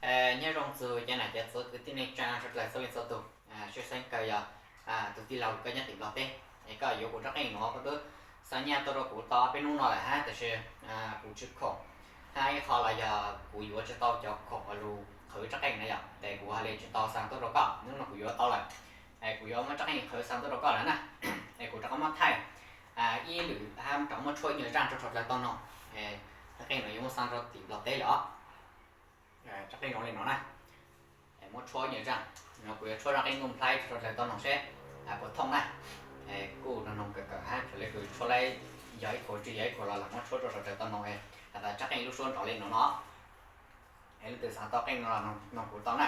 Nyob zoo txug cov nam cov txwv kwv tij neej tsaa suav dlawg txhua leej txhua tug, tshwj xeeb kawg yog tug tij laug koj nyob tim Nplog teb, es koj yuav kuv rab qeej nuav koj twb xa nyaj tuaj rau kuv tau peb hnub no lawm hab, tab sis kuv tsis khoom, hab ib qho los yog kuv yuav tsis tau cov khoom lug qhwv rab qeej na yom, tes kuv haj li tsis tau xa tuaj rau koj. Hnub no kuv yuav tau lawm, es kuv yuav muab rab qeej qhwv xa tuaj rau koj lawm na. Es kuv rov qab muab thaij ib lwm hab rov muab tshuab ib nyuag zaaj rau suav dlawg tau noog. Rab qeej no yuav muab xa rau tim Nplog teb lawm os. Rab qeej zoo li no na. Muab tshuab ib nyuag zaaj, no kuv yuav tshuab zaaj qeej Nuj Nplhaib rau suav dlawg tau noog seb puas thooj na. Kuj noog noog kawm kawm hab, txawm le kws tshuab laib yog ib khuv tsis yog ib khuv los lam muab tshuab rau suav dlawg tau noog, has tas rab qeej lub suab nrov li no no. Es leej twg xav tau qeej no los noog kuv tau na.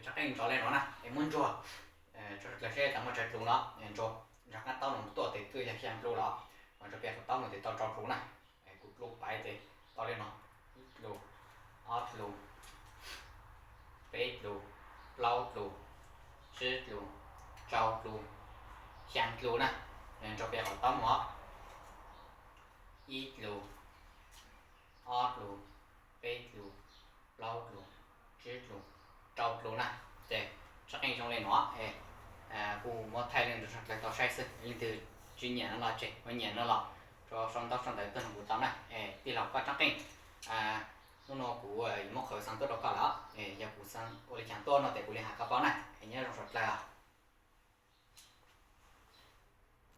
Rab qeej nrov le no na, es muab ntsuag, tso dlawg seb tas muaj tsawg dlus no, ntsuag, nrog qab taub no tuaj tes twb yog xya dlus los, mas tso pias qhov taub no tes tau rau dlus na. Kuv dlus pais tes tau le no, ib dlus, ob dlus, peb dlus, plaub dlus, tsib dlus, rau dlus, xyaa dlus na, nrog peb qhov taub mus. Ib dlus, ob dlus, peb dlus, plaub dlus, tsib dlus, rau dlus na. Ces rab qeej zoo li no, kuv muab thaij rau sawv daws tau saib xwb, leej twg tsis nyiam no los tseg, ho nyiam no los sau ntaub sau ntawv tuaj nug kuv tau na. Tij laug, koj rab qeej, hnub no kuv yuav muab qhwv xaa tuaj rau koj lawm, yog kuv ua li cas tuaj no ces kuv li has koj paub na, nyob zoo sawv daws.